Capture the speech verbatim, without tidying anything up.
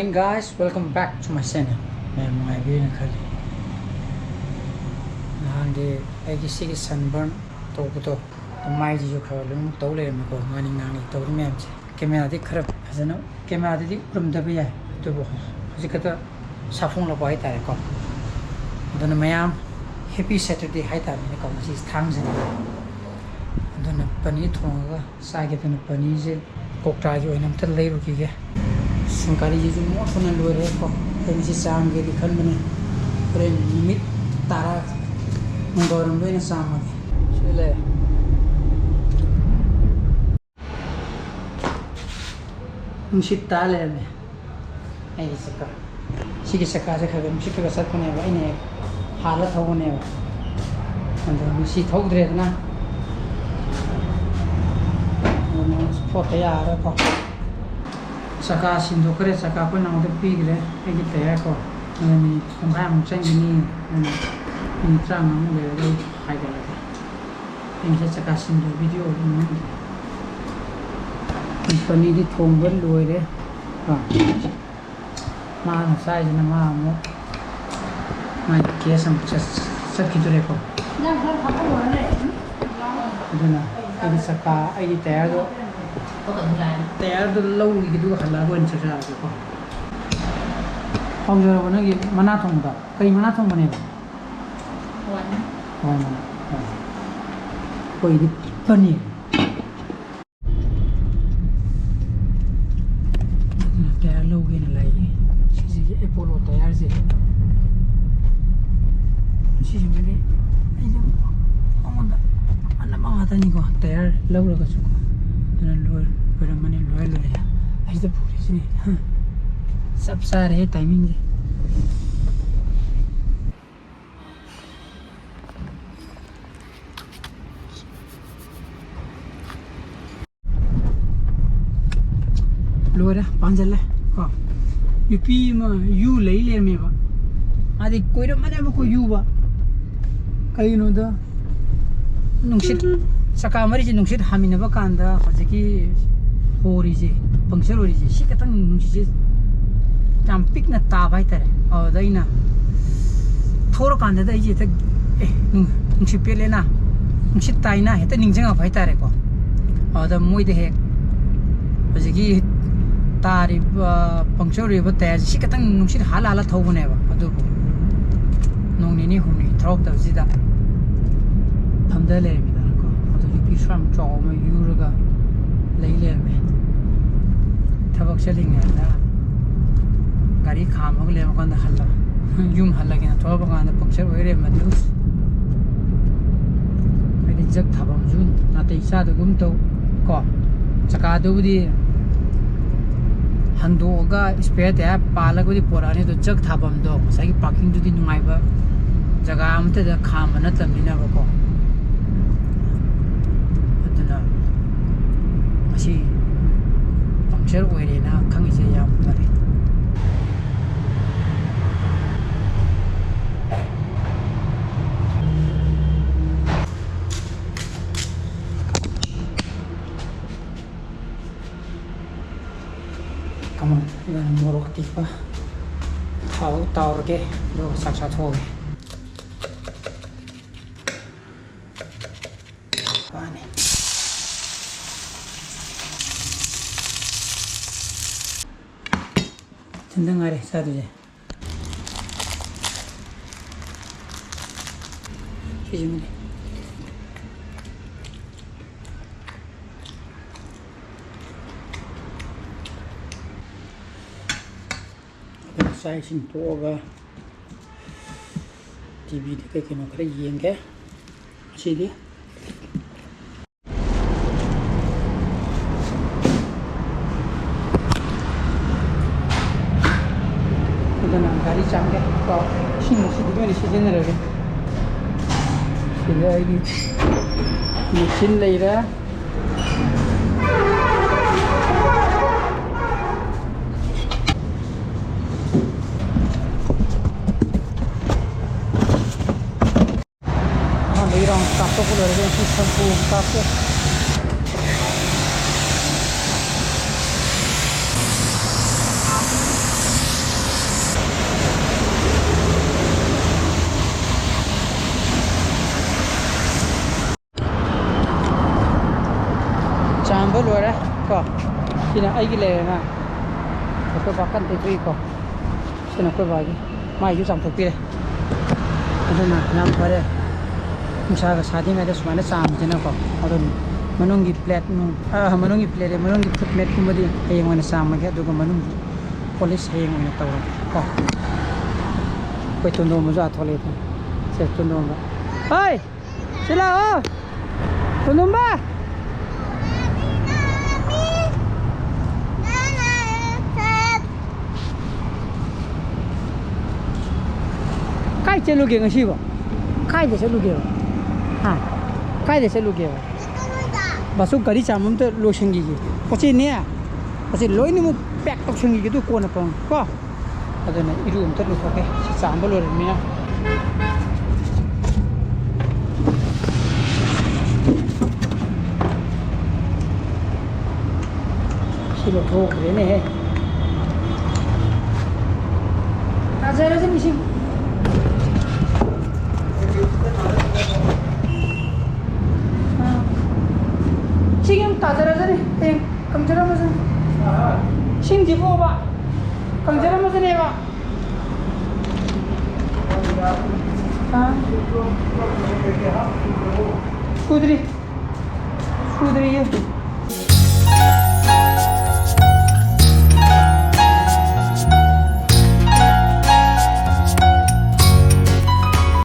Hey guys, welcome back to my channel. ꯃꯌꯥꯝ ꯅꯨꯡꯉꯥꯏꯕꯤꯔꯦꯅ ꯈꯜꯂꯤ꯫ ꯅꯍꯥꯟꯒꯤ ꯑꯩꯒꯤ ꯁꯤꯒꯤ sunburn ꯇꯧꯕꯗꯣ, ꯃꯥꯏꯁꯤꯁꯨ ꯈꯔ ꯑꯗꯨꯝ ꯇꯧ ꯂꯩꯔꯝꯃꯦꯀꯣ, ꯉꯥꯡꯂꯤ ꯉꯥꯡꯂꯤ ꯇꯧꯔꯤ ꯃꯌꯥꯝꯁꯦ꯫ ꯀꯦꯃꯦꯔꯥꯗꯤ ꯈꯔ ꯐꯖꯅ, ꯀꯦꯃꯦꯔꯥꯗꯗꯤ ꯎꯔꯝꯗꯕ ꯌꯥꯏ, ꯑꯗꯨꯕꯨ ꯍꯧꯖꯤꯛ ꯈꯛꯇ ꯁꯥꯐꯣꯡꯂꯛꯄ ꯍꯥꯏꯇꯥꯔꯦꯀꯣ꯫ ꯑꯗꯨꯅ ꯃꯌꯥꯝ, happy Saturday ꯍꯥꯏꯇꯥꯔꯦꯅꯦꯀꯣ, ꯉꯁꯤ ꯊꯥꯡꯖꯅꯤ꯫ ꯑꯗꯨꯅ ꯄꯅꯤꯔ ꯊꯣꯡꯉꯒ ꯆꯥꯒꯦꯗꯅ ꯄꯅꯤꯔꯁꯦ ꯀꯣꯛꯇꯥꯒꯤ ꯑꯣꯏꯅ ꯑꯝꯇ ꯂꯩꯔꯨꯈꯤꯒꯦ꯫ ꯁꯤꯡ ꯒꯥꯔꯤꯁꯤꯁꯨ ꯃꯣꯠꯄꯅ ꯂꯣꯏꯔꯦꯀꯣ꯫ ꯑꯩ ꯉꯁꯤ ꯆꯥꯝꯒꯦꯗꯤ ꯈꯟꯕꯅꯦ, ꯍꯣꯔꯦꯟ ꯅꯨꯃꯤꯠ ꯇꯔꯥ ꯅꯨꯡꯗꯥꯡꯋꯥꯏꯔꯝꯗ ꯑꯣꯏꯅ ꯆꯥꯝꯃꯒꯦ꯫ ꯁꯤ ꯂꯩꯔꯦ꯫ ꯅꯨꯡꯁꯤꯠ ꯇꯥ ꯂꯩꯔꯝꯃꯦ ꯑꯩꯒꯤ ꯆꯀꯥ꯫ ꯁꯤꯒꯤ ꯆꯀꯥꯁꯦ ꯈꯔ ꯈꯔ ꯅꯨꯡꯁꯤꯠ ꯈꯔ ꯈꯔ ꯆꯠꯄꯅꯦꯕ, ꯑꯩꯅ ꯍꯦꯛ ꯍꯥꯜꯂ ꯊꯧꯕꯅꯦꯕ꯫ ꯑꯗꯣ ꯉꯁꯤ ꯊꯧꯗ꯭ꯔꯦꯗꯅ, ꯑꯗꯨꯅ ꯄꯣꯠꯇ ꯌꯥꯔꯔꯣꯏꯀꯣ꯫ ꯆꯀꯥ ꯁꯤꯟꯗꯣꯛꯈ꯭ꯔꯦ, ꯆꯀꯥ ꯑꯩꯈꯣꯏ ꯅꯥꯎꯗ ꯄꯤꯈ꯭ꯔꯦ, ꯑꯩꯒꯤ ꯇꯌꯥꯔ ꯀꯣ꯫ ꯑꯗꯨ ꯃꯤꯅꯤꯠ ꯄꯨꯡꯈꯥꯏꯃꯨꯛ ꯆꯪꯈꯤꯅꯤ, ꯑꯗꯨꯅ ꯃꯤꯅꯤꯠ ꯇꯔꯥꯃꯉꯥꯃꯨꯛ ꯂꯩꯔꯒ ꯑꯩ ꯍꯥꯏꯒꯠꯂꯒꯦ꯫ ꯑꯩ ꯉꯁꯥꯏ ꯆꯀꯥ ꯁꯤꯟꯗꯣꯛ ꯚꯤꯗꯤꯑꯣ ꯑꯗꯨꯝ ꯅꯝꯈꯤ꯫ ꯄꯅꯤꯔꯗꯤ ꯊꯣꯡꯕ ꯂꯣꯏꯔꯦ꯫ ꯑꯥ꯫ ꯃꯥꯅ ꯆꯥꯏꯁꯤꯅ ꯃꯥ ꯑꯃꯨꯛ ꯃꯥꯒꯤ ꯀꯦꯁ ꯑꯃꯨꯛ ꯆꯠ-, ꯆꯠꯈꯤꯗꯣꯔꯦꯀꯣ꯫ ꯑꯗꯨꯅ ꯑꯩꯒꯤ ꯆꯀꯥ, ꯑꯩꯒꯤ ꯇꯌꯥꯔꯗꯣ, ꯇꯌꯥꯔꯗꯣ ꯂꯧꯔꯨꯈꯤꯒꯦ, ꯑꯗꯨꯒ ꯍꯜꯂꯛꯑꯒ ꯑꯣꯏꯅ ꯆꯥꯛ ꯆꯥꯔꯒꯦꯀꯣ꯫ ꯍꯥꯎꯖꯔꯕꯣ ꯅꯪꯒꯤ ꯃꯅꯥ ꯊꯣꯡꯕꯗꯣ? ꯀꯔꯤ ꯃꯅꯥ ꯊꯣꯡꯕꯅꯦꯕ? ꯍꯋꯥꯏ ꯃꯅꯥ꯫ ꯍꯣꯏ꯫ ꯑꯩꯈꯣꯏꯗꯤ ꯄꯅꯤꯔ꯫ ꯑꯗꯨꯅ ꯇꯌꯥꯔ ꯂꯧꯒꯦꯅ ꯂꯥꯛꯏꯅꯦ꯫ ꯁꯤꯁꯤꯒꯤ ꯑꯦꯄꯣꯂꯣ ꯇꯌꯥꯔꯁꯦ꯫ ꯁꯤꯁꯤꯡꯁꯤꯗꯤ ꯑꯩꯁꯦ ꯃꯉꯣꯟꯗ ꯑꯅꯝꯕ ꯉꯥꯛꯇꯅꯤꯀꯣ, ꯇꯌꯥꯔ ꯂꯧꯔꯒꯁꯨ꯫ ꯑꯗꯨꯅ ꯂꯣꯏ-, ꯂꯣꯏꯔꯝꯃꯅꯤ, ꯂꯣꯏꯔ ꯂꯣꯏꯔꯦ꯫ ꯑꯁꯤꯗ ꯄꯨꯔꯤꯁꯤꯅꯤ꯫ ꯆꯞ ꯆꯥꯔꯦꯍꯦ ꯇꯥꯏꯃꯤꯡꯁꯦ꯫ ꯂꯣꯏꯔꯦ, ꯄꯥꯟꯁꯤꯜꯂꯦ ꯀꯣ꯫ ꯌꯨꯄꯤ ꯑꯃ ꯌꯨ ꯂꯩ ꯂꯩꯔꯝꯃꯦꯕ꯫ ꯑꯗꯩ ꯀꯣꯏꯔꯝꯃꯅꯦꯕꯀꯣ ꯌꯨꯕ꯫ ꯀꯩꯒꯤꯅꯣꯗ, ꯅꯨꯡꯁꯤꯠ, ꯆꯀꯥ ꯃꯔꯤꯁꯦ ꯅꯨꯡꯁꯤꯠ ꯍꯥꯃꯤꯟꯅꯕ ꯀꯥꯟꯗ ꯍꯧꯖꯤꯛꯀꯤ ꯍꯣꯔꯤꯁꯦ, ꯄꯪꯆꯔ ꯑꯣꯏꯔꯤꯁꯦ, ꯁꯤ ꯈꯛꯇꯪ ꯅꯨꯡꯁꯤꯠꯁꯦ ꯌꯥꯝ ꯄꯤꯛꯅ ꯇꯥꯕ ꯍꯥꯏꯇꯥꯔꯦ꯫ ꯑꯗꯨꯗ ꯑꯩꯅ ꯊꯧꯔꯀꯥꯟꯗꯗ ꯑꯩꯁꯦ ꯍꯦꯛꯇ, "ꯑꯦ, ꯅꯨꯡ-, ꯅꯨꯡꯁꯤꯠ ꯄꯦꯠꯂꯦꯅ, ꯅꯨꯡꯁꯤꯠ ꯇꯥꯏꯅ" ꯍꯦꯛꯇ ꯅꯤꯡꯁꯤꯡꯉꯛꯄ ꯍꯥꯏꯇꯥꯔꯦꯀꯣ꯫ ꯑꯗꯨꯗ ꯃꯣꯏꯗ ꯍꯦꯛ ꯍꯧꯖꯤꯛꯀꯤ ꯇꯥꯔꯤꯕ, ꯄꯪꯆꯔ ꯑꯣꯏꯔꯤꯕ ꯇꯌꯥꯔꯁꯦ ꯁꯤ ꯈꯛꯇꯪ ꯅꯨꯡꯁꯤꯠ ꯍꯥꯜꯂ ꯍꯥꯜꯂ ꯊꯧꯕꯅꯦꯕ꯫ ꯑꯗꯨꯕꯨ ꯅꯣꯡ ꯅꯤꯅꯤ ꯍꯨꯝꯅꯤ ꯊꯧꯔꯛꯇꯕꯁꯤꯗ ꯐꯝꯗ ꯂꯩꯔꯝꯃꯤꯗꯅꯀꯣ꯫ ꯑꯗꯨ ꯌꯨꯄꯤ ꯁ꯭ꯋꯥꯝ ꯆꯥꯎꯕ ꯑꯃ ꯌꯨꯔꯒ ꯂꯩ ꯂꯩꯔꯝꯃꯦ꯫ ꯊꯕꯛ ꯆꯠꯂꯤꯉꯩꯗ ꯒꯥꯔꯤ ꯈꯥꯝꯃꯒ ꯂꯩꯔꯝꯃꯀꯥꯟꯗ ꯍꯜꯂꯕ꯫ ꯌꯨꯝ ꯍꯜꯂꯒꯦꯅ ꯊꯣꯛꯂꯛꯄ ꯀꯥꯟꯗ ꯄꯪꯆꯔ ꯑꯣꯏ ꯂꯩꯔꯝꯕꯗꯨ꯫ ꯍꯥꯏꯗꯤ ꯖꯛ ꯊꯥꯐꯝꯁꯨ ꯅꯥꯇꯩ ꯆꯥꯗꯒꯨꯝ ꯇꯧ ꯀꯣ꯫ ꯆꯀꯥꯗꯨꯕꯨꯗꯤ ꯍꯟꯗꯣꯛꯑꯒ ꯏꯁꯄꯤꯌꯔ ꯇꯌꯥꯔ ꯄꯥꯜꯂꯒꯕꯨꯗꯤ ꯄꯣꯔꯛꯑꯅꯤ, ꯑꯗꯣ ꯖꯛ ꯊꯥꯐꯝꯗꯣ, ꯉꯁꯥꯏꯒꯤ ꯄꯥꯔꯀꯤꯡꯗꯨꯗꯤ ꯅꯨꯡꯉꯥꯏꯕ ꯖꯒꯥ ꯑꯃꯠꯇꯗ ꯈꯥꯝꯕ ꯅꯠꯇꯕꯅꯤꯅꯕꯀꯣ꯫ ꯑꯗꯨꯅ ꯃꯁꯤ ꯄꯪꯆꯔ ꯑꯣꯏꯔꯦꯅ ꯈꯪꯉꯤꯁꯦ ꯌꯥꯝ ꯐꯔꯦ꯫ ꯀꯃꯟ ꯃꯣꯔꯣꯛ ꯑꯇꯦꯛꯄ ꯊꯥꯎ ꯇꯥꯎꯔꯒꯦ, ꯑꯗꯨꯒ ꯆꯥꯛ ꯆꯥꯊꯣꯛꯑꯒꯦ꯫ ꯄꯥꯅꯤ꯫ ꯏꯊꯟꯗ ꯉꯥꯏꯔꯦ ꯆꯥꯗꯣꯏꯁꯦ꯫ ꯁꯤꯁꯤꯃꯅꯦ꯫ ꯑꯗꯨꯒ ꯆꯥꯛ ꯏꯁꯤꯡ ꯇꯣꯛꯑꯒ ꯇꯤꯚꯤꯗ ꯀꯩ ꯀꯩꯅꯣ ꯈꯔ ꯌꯦꯡꯒꯦ꯫ ꯉꯁꯤꯗꯤ ꯑꯗꯨꯅ ꯒꯥꯔꯤ ꯆꯥꯝꯒꯦ ꯀꯣ꯫ ꯏꯁꯤꯡ ꯅꯨꯡꯁꯤꯠꯇꯨꯗ ꯑꯣꯏꯅ ꯁꯤꯖꯤꯟꯅꯔꯒꯦ꯫ ꯁꯤꯗ ꯑꯩꯒꯤ ꯃꯦꯆꯤꯟ ꯂꯩꯔꯦ꯫ ꯑꯍꯥꯟꯕꯒꯤ ꯔꯥꯎꯟ ꯀꯥꯞꯊꯣꯛꯄ ꯂꯣꯏꯔꯒ ꯉꯁꯤ ꯁꯝꯄꯨ ꯑꯃꯨꯛ ꯀꯥꯞꯀꯦ꯫ ꯁꯤꯅ ꯑꯩꯒꯤ ꯂꯩꯔꯦꯅ꯫ ꯑꯩꯈꯣꯏ ꯕꯥ ꯀꯟꯅ ꯇꯩꯊꯣꯛꯏꯀꯣ꯫ ꯁꯤꯅ ꯑꯩꯈꯣꯏ ꯕꯥꯒꯤ꯫ ꯃꯥꯏꯁꯨ ꯆꯥꯝꯊꯣꯛꯄꯤꯔꯦ꯫ ꯑꯗꯨꯅ ꯌꯥꯝ ꯐꯔꯦ꯫ ꯅꯨꯡꯁꯥꯒ ꯁꯥꯗ꯭ꯔꯤꯉꯩꯗ ꯁꯨꯃꯥꯏꯅ ꯆꯥꯝꯃꯤꯁꯤꯅꯀꯣ꯫ ꯑꯗꯨꯅ ꯃꯅꯨꯡꯒꯤ ꯄ꯭ꯂꯦꯠ ꯅꯨꯡ, ꯑ, ꯃꯅꯨꯡꯒꯤ ꯄ꯭ꯂꯦꯠ, ꯃꯅꯨꯡꯒꯤ ꯐꯨꯠ ꯃꯦꯠꯀꯨꯝꯕꯗꯤ ꯍꯌꯦꯡ ꯑꯣꯏꯅ ꯆꯥꯝꯃꯒꯦ꯫ ꯑꯗꯨꯒ ꯃꯅꯨꯡꯒꯤ ꯄꯣꯂꯤꯁ ꯍꯌꯦꯡ ꯑꯣꯏꯅ ꯇꯧꯔꯒꯦ ꯀꯣ꯫ ꯑꯩꯈꯣꯏ ꯇꯣꯟꯗꯣꯝꯕꯁꯨ ꯑꯥ ꯊꯣꯛꯂꯛꯑꯦ꯫ ꯁꯦ, ꯇꯣꯟꯗꯣꯝꯕ꯫ ꯍꯣꯏ! ꯁꯤ ꯂꯥꯛꯑꯣ꯫ ꯇꯣꯟꯗꯣꯝꯕ! ꯀꯥꯏ ꯆꯠꯂꯨꯒꯦ ꯉꯁꯤꯕꯣ? ꯀꯥꯏꯗ ꯆꯠꯂꯨꯒꯦꯕ? ꯍꯥ? ꯀꯥꯏꯗ ꯆꯠꯂꯨꯒꯦꯕ? ꯕꯥꯁꯨ, ꯒꯥꯔꯤ ꯆꯥꯝꯕ ꯑꯝꯇ ꯂꯣꯏꯁꯟꯈꯤꯒꯦ꯫ ꯄꯣꯠ ꯆꯩꯅꯦ, ꯄꯣꯠ ꯆꯩ ꯂꯣꯏꯅꯃꯛ ꯄꯦꯛ ꯇꯧꯁꯟꯈꯤꯒꯦ, ꯑꯗꯨ ꯀꯣꯟꯅ ꯄꯣꯔꯛꯑꯣ ꯀꯣ꯫ ꯑꯗꯨꯅ ꯏꯔꯨ ꯑꯝꯇ ꯂꯨꯊꯣꯛꯀꯦ, ꯁꯤ ꯆꯥꯝꯕ ꯂꯣꯏꯔꯕꯅꯤꯅ꯫ ꯁꯤ ꯂꯧꯊꯣꯛꯈ꯭ꯔꯦꯅꯦꯍꯦ꯫ ꯇꯥꯖꯔꯁꯅꯤ ꯁꯤ꯫ ꯑꯥ꯫ ꯁꯤꯒꯤ ꯑꯃ ꯇꯥꯖꯔꯁꯅꯤ꯫ ꯍꯌꯦꯡ ꯀꯪꯖꯔꯝꯃꯁꯅꯤ꯫ ꯏꯁꯤꯡꯁꯤꯕꯨꯕ ꯀꯪꯖꯔꯝꯃꯁꯅꯦꯕ꯫ ꯑꯥ꯫ ꯁꯨꯗ꯭ꯔꯤ꯫ ꯁꯨꯗ꯭ꯔꯤꯌꯦ꯫